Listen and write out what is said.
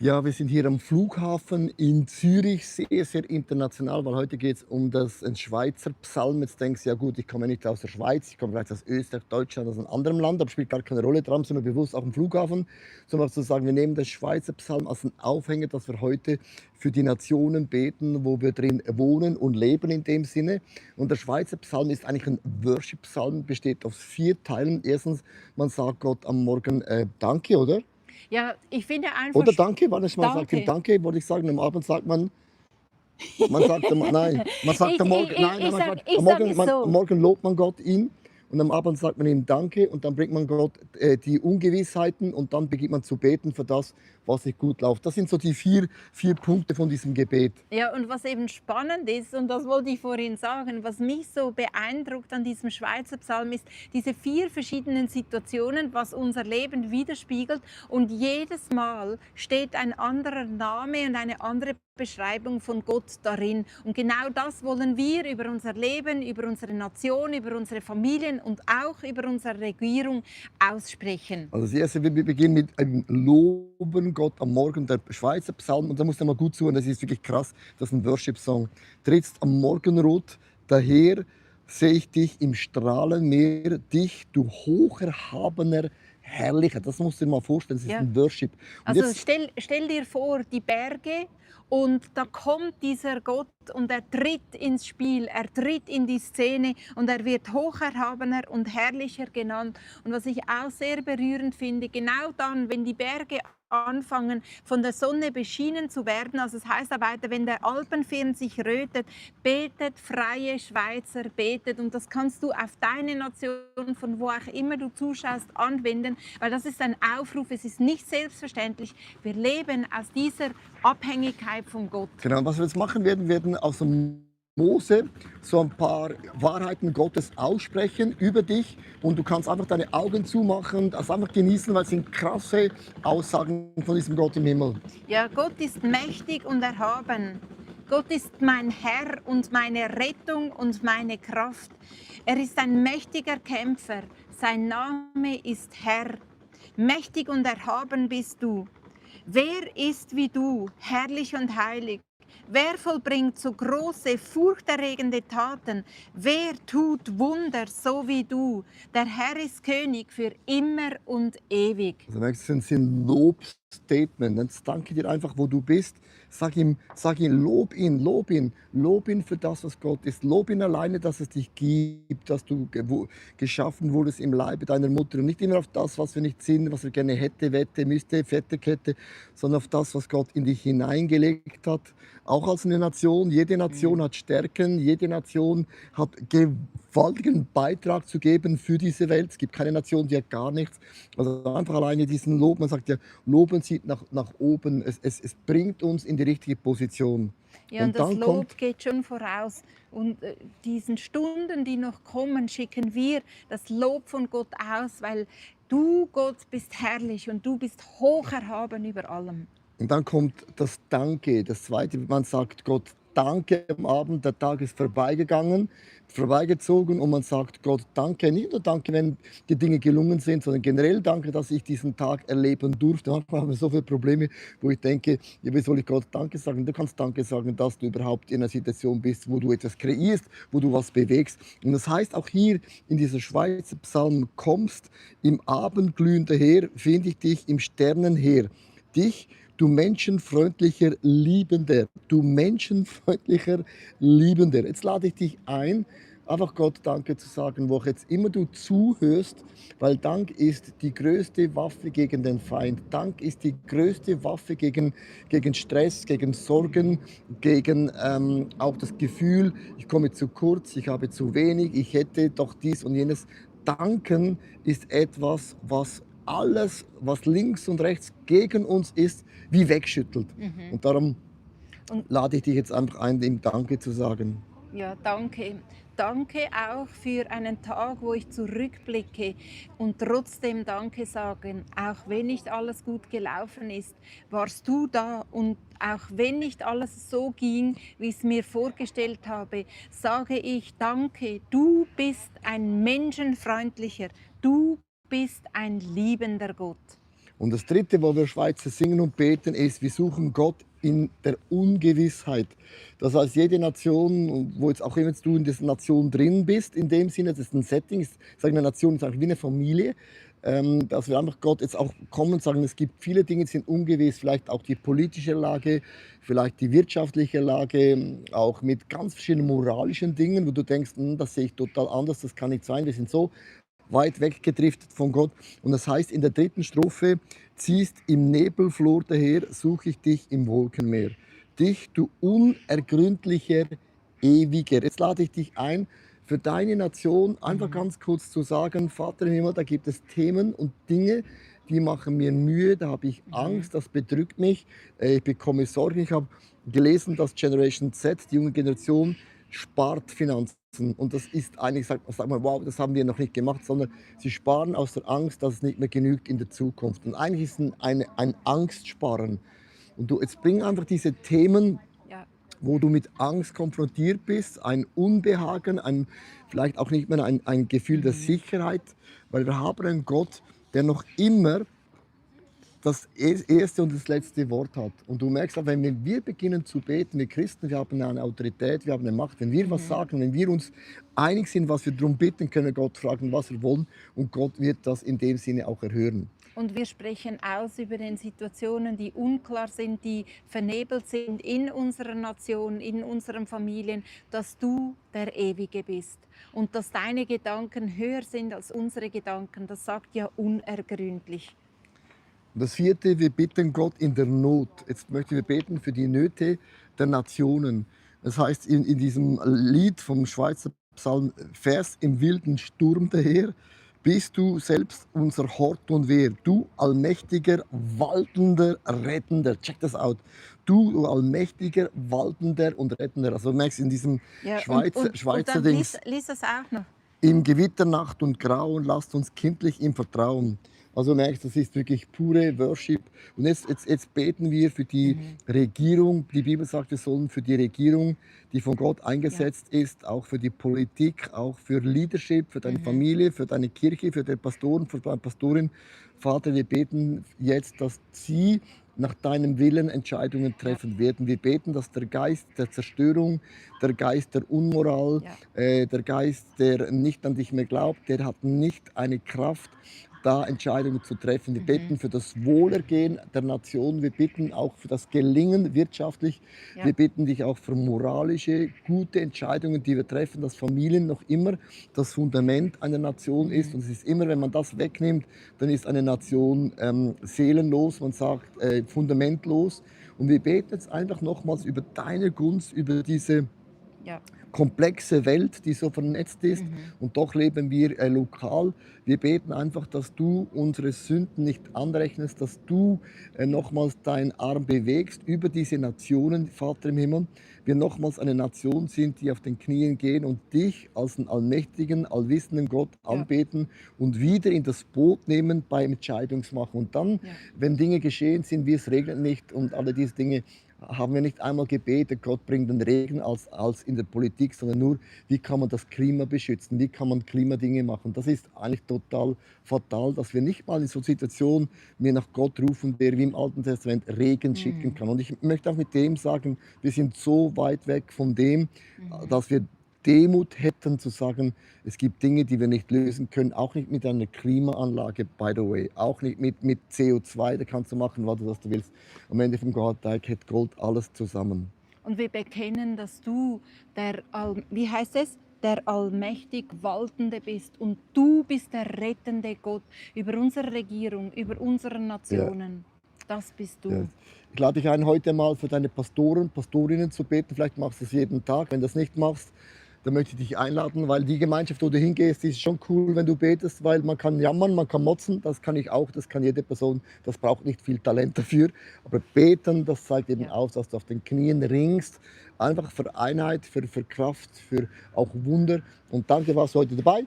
Ja, wir sind hier am Flughafen in Zürich, sehr, sehr international, weil heute geht es um ein Schweizer Psalm. Jetzt denkst du, ja gut, ich komme nicht aus der Schweiz, ich komme vielleicht aus Österreich, Deutschland, aus einem anderen Land, aber spielt gar keine Rolle. Darum sind wir bewusst auf dem Flughafen, sondern zu sagen, wir nehmen das Schweizer Psalm als einen Aufhänger, dass wir heute für die Nationen beten, wo wir drin wohnen und leben in dem Sinne. Und der Schweizer Psalm ist eigentlich ein Worship-Psalm, besteht aus 4 Teilen. Erstens, man sagt Gott am Morgen Danke, oder? Ja, ich finde einfach Oder Danke, wann man sagt ihm danke. Danke, wollte ich sagen. Am Abend sagt man sagt nein, man sagt Ich am ich Morgen ich nein, nein, ich man sage sagt ich sage am so. Morgen lobt man Gott ihn und am Abend sagt man ihm Danke und dann bringt man Gott, die Ungewissheiten und dann beginnt man zu beten für das, was nicht gut läuft. Das sind so die vier Punkte von diesem Gebet. Ja, und was eben spannend ist, und das wollte ich vorhin sagen, was mich so beeindruckt an diesem Schweizer Psalm ist, diese 4 verschiedenen Situationen, was unser Leben widerspiegelt. Und jedes Mal steht ein anderer Name und eine andere Beschreibung von Gott darin. Und genau das wollen wir über unser Leben, über unsere Nation, über unsere Familien und auch über unsere Regierung aussprechen. Also das Erste, wir beginnen mit einem Loben Gott am Morgen, der Schweizer Psalm. Und da muss man mal gut zuhören, das ist wirklich krass, das ist ein Worship-Song. Trittst am Morgenrot daher, sehe ich dich im Strahlenmeer, dich, du hocherhabener Herrlicher. Das musst du dir mal vorstellen, das ist Ja. ein Worship. Und Also jetzt stell dir vor, die Berge und da kommt dieser Gott und er tritt ins Spiel, er tritt in die Szene und er wird hocherhabener und herrlicher genannt. Und was ich auch sehr berührend finde, genau dann, wenn die Berge anfangen, von der Sonne beschienen zu werden, also es heißt auch weiter, wenn der Alpenfirn sich rötet, betet freie Schweizer, betet. Und das kannst du auf deine Nation, von wo auch immer du zuschaust, anwenden, weil das ist ein Aufruf, es ist nicht selbstverständlich. Wir leben aus dieser Abhängigkeit von Gott. genau, was wir jetzt machen werden, werden aus dem Mose so ein paar Wahrheiten Gottes aussprechen über dich und du kannst einfach deine Augen zumachen, das einfach genießen, weil es sind krasse Aussagen von diesem Gott im Himmel. Ja, Gott ist mächtig und erhaben. Gott ist mein Herr und meine Rettung und meine Kraft. Er ist ein mächtiger Kämpfer. Sein Name ist Herr. Mächtig und erhaben bist du. Wer ist wie du, herrlich und heilig? Wer vollbringt so große, furchterregende Taten? Wer tut Wunder so wie du? Der Herr ist König für immer und ewig. Also nächstes sind Lobstatement. Jetzt danke dir einfach, wo du bist. Sag ihm, lob ihn für das, was Gott ist. Lob ihn alleine, dass es dich gibt, dass du geschaffen wurdest im Leibe deiner Mutter. Und nicht immer auf das, was wir nicht sind, was wir gerne hätte, wette, müsste, fette Kette, sondern auf das, was Gott in dich hineingelegt hat. Auch als eine Nation. Jede Nation hat Stärken, jede Nation hat gewaltigen Beitrag zu geben für diese Welt. Es gibt keine Nation, die hat gar nichts. Also einfach alleine diesen Lob, man sagt ja, Loben zieht nach oben, es bringt uns in die richtige Position. Ja, und Und das dann kommt, Lob geht schon voraus. Und diesen Stunden, die noch kommen, schicken wir das Lob von Gott aus, weil du, Gott, bist herrlich und du bist hoch erhaben über allem. und dann kommt das Danke, das Zweite, man sagt Gott Danke am Abend, der Tag ist vorbeigegangen, vorbeigezogen und man sagt Gott Danke, nicht nur Danke, wenn die Dinge gelungen sind, sondern generell Danke, dass ich diesen Tag erleben durfte. Manchmal haben wir so viele Probleme, wo ich denke, ja, wie soll ich Gott Danke sagen? Du kannst Danke sagen, dass du überhaupt in einer Situation bist, wo du etwas kreierst, wo du was bewegst. Und das heißt auch hier in dieser Schweizer Psalm, kommst im Abendglühen daher, finde ich dich im Sternenheer. Dich, du menschenfreundlicher Liebender, du menschenfreundlicher Liebender. Jetzt lade ich dich ein, einfach Gott Danke zu sagen, wo auch jetzt immer du zuhörst, weil Dank ist die größte Waffe gegen den Feind. Dank ist die größte Waffe gegen Stress, gegen Sorgen, gegen auch das Gefühl, ich komme zu kurz, ich habe zu wenig, ich hätte doch dies und jenes. Danken ist etwas, was alles, was links und rechts gegen uns ist, wie wegschüttelt. Mhm. Und darum Und lade ich dich jetzt einfach ein, ihm Danke zu sagen. ja, danke. Danke auch für einen Tag, wo ich zurückblicke und trotzdem Danke sagen. Auch wenn nicht alles gut gelaufen ist, warst du da. Und auch wenn nicht alles so ging, wie ich es mir vorgestellt habe, sage ich Danke. Du bist ein menschenfreundlicher, du bist ein liebender Gott. Und das Dritte, wo wir Schweizer singen und beten, ist, wir suchen Gott in der Ungewissheit. Das heißt, jede Nation, wo jetzt auch immer du in dieser Nation drin bist, in dem Sinne, das ist ein Setting, ich sage, eine Nation ist eigentlich wie eine Familie, dass wir einfach Gott jetzt auch kommen und sagen, es gibt viele Dinge, die sind ungewiss, vielleicht auch die politische Lage, vielleicht die wirtschaftliche Lage, auch mit ganz verschiedenen moralischen Dingen, wo du denkst, das sehe ich total anders, das kann nicht sein, wir sind so weit weggedriftet von Gott. Und das heißt in der dritten Strophe, ziehst im Nebelflor daher, suche ich dich im Wolkenmeer. Dich, du unergründlicher, ewiger. Jetzt lade ich dich ein, für deine Nation einfach ganz kurz zu sagen, Vater im Himmel, da gibt es Themen und Dinge, die machen mir Mühe, da habe ich Angst, das bedrückt mich, ich bekomme Sorgen. Ich habe gelesen, dass Generation Z, die junge Generation, spart Finanzen. Und das ist eigentlich, sagt man, wow, das haben wir noch nicht gemacht, sondern sie sparen aus der Angst, dass es nicht mehr genügt in der Zukunft. Und eigentlich ist es ein Angstsparen. Und du, jetzt bring einfach diese Themen, Ja. wo du mit Angst konfrontiert bist, ein Unbehagen, vielleicht auch nicht mehr ein Gefühl der Sicherheit, weil wir haben einen Gott, der noch immer das erste und das letzte Wort hat. Und du merkst auch, wenn wir beginnen zu beten, wir Christen, wir haben eine Autorität, wir haben eine Macht. Wenn wir was sagen, wenn wir uns einig sind, was wir darum bitten, können wir Gott fragen, was wir wollen. Und Gott wird das in dem Sinne auch erhören. Und wir sprechen aus über den Situationen, die unklar sind, die vernebelt sind in unserer Nation, in unseren Familien, dass du der Ewige bist und dass deine Gedanken höher sind als unsere Gedanken. Das sagt ja unergründlich. Und das vierte, wir bitten Gott in der Not. Jetzt möchten wir beten für die Nöte der Nationen. Das heißt in diesem Lied vom Schweizer Psalm, Vers im wilden Sturm daher, bist du selbst unser Hort und Wehr. Du allmächtiger, waltender, rettender. Check das out. Du allmächtiger, waltender und rettender. Also du merkst in diesem Ja, Schweizer dann Dings, lies das auch noch. im Gewitter, Nacht und Grauen, lasst uns kindlich im Vertrauen. Also du merkst, das ist wirklich pure Worship. Und jetzt beten wir für die Regierung. Die Bibel sagt, wir sollen für die Regierung, die von Gott eingesetzt ist, auch für die Politik, auch für Leadership, für deine Familie, für deine Kirche, für die Pastoren, für deine Pastorin. Vater, wir beten jetzt, dass sie nach deinem Willen Entscheidungen treffen werden. Wir beten, dass der Geist der Zerstörung, der Geist der Unmoral, der Geist, der nicht an dich mehr glaubt, der hat nicht eine Kraft, da Entscheidungen zu treffen. Wir beten für das Wohlergehen der Nation. Wir bitten auch für das Gelingen wirtschaftlich. Ja. Wir bitten dich auch für moralische, gute Entscheidungen, die wir treffen, dass Familien noch immer das Fundament einer Nation ist. Und es ist immer, wenn man das wegnimmt, dann ist eine Nation seelenlos, man sagt fundamentlos. Und wir beten jetzt einfach nochmals über deine Gunst, über diese Ja. komplexe Welt, die so vernetzt ist. Und doch leben wir lokal. Wir beten einfach, dass du unsere Sünden nicht anrechnest, dass du nochmals deinen Arm bewegst über diese Nationen, Vater im Himmel. Wir nochmals eine Nation sind, die auf den Knien gehen und dich als einen allmächtigen, allwissenden Gott anbeten und wieder in das Boot nehmen beim Entscheidungsmachen. Und dann, wenn Dinge geschehen sind, wie es regnet nicht und alle diese Dinge, haben wir nicht einmal gebetet, Gott bringt den Regen als in der Politik, sondern nur, wie kann man das Klima beschützen, wie kann man Klimadinge machen. Das ist eigentlich total fatal, dass wir nicht mal in so Situationen mehr nach Gott rufen, der wie im Alten Testament Regen schicken kann. Und ich möchte auch mit dem sagen, wir sind so weit weg von dem, dass wir Demut hätten zu sagen, es gibt Dinge, die wir nicht lösen können, auch nicht mit einer Klimaanlage, by the way, auch nicht mit CO2, da kannst du machen, was du willst. Am Ende vom Gottteig hat Gold alles zusammen. Und wir bekennen, dass du wie heißt es? Der allmächtig Waltende bist und du bist der rettende Gott über unsere Regierung, über unsere Nationen. Das bist du. Ja. Ich lade dich ein, heute mal für deine Pastoren, Pastorinnen zu beten. Vielleicht machst du es jeden Tag. Wenn du das nicht machst, dann möchte ich dich einladen, weil die Gemeinschaft, wo du hingehst, ist schon cool, wenn du betest, weil man kann jammern, man kann motzen, das kann ich auch, das kann jede Person, das braucht nicht viel Talent dafür. Aber beten, das zeigt eben aus, dass du auf den Knien ringst, einfach für Einheit, für Kraft, für auch Wunder. Und danke, warst du heute dabei.